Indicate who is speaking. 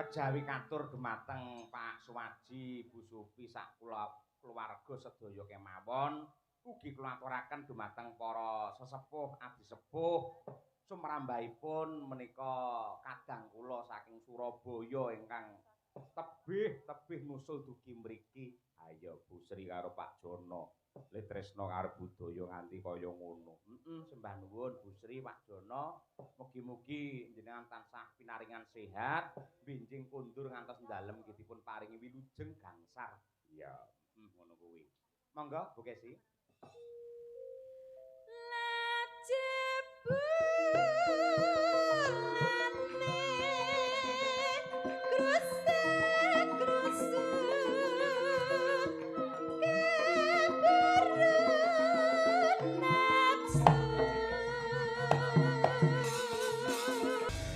Speaker 1: Kejawi katur dumateng Pak Suwaji, Bu Supi sak kula keluarga sedaya kemawon, ugi kula aturaken dumateng para sesepuh adi sepuh sumrambahipun menika kadang kula saking Surabaya ingkang tebih-tebih nusul dugi mriki. Ayo Bu Sri karo Pak Jono, le tresna karo budaya nganti kaya ngono. Heeh, sembah nuwun Bu Sri, Pak Jono. Mugi-mugi jenengan tansah pinaringan sehat, benjing kondur ngantos ndalem nggih dipun paringi wilujeng gangsar. Iya, ngono kuwi. Monggo Bu Kesi.
Speaker 2: Lajebul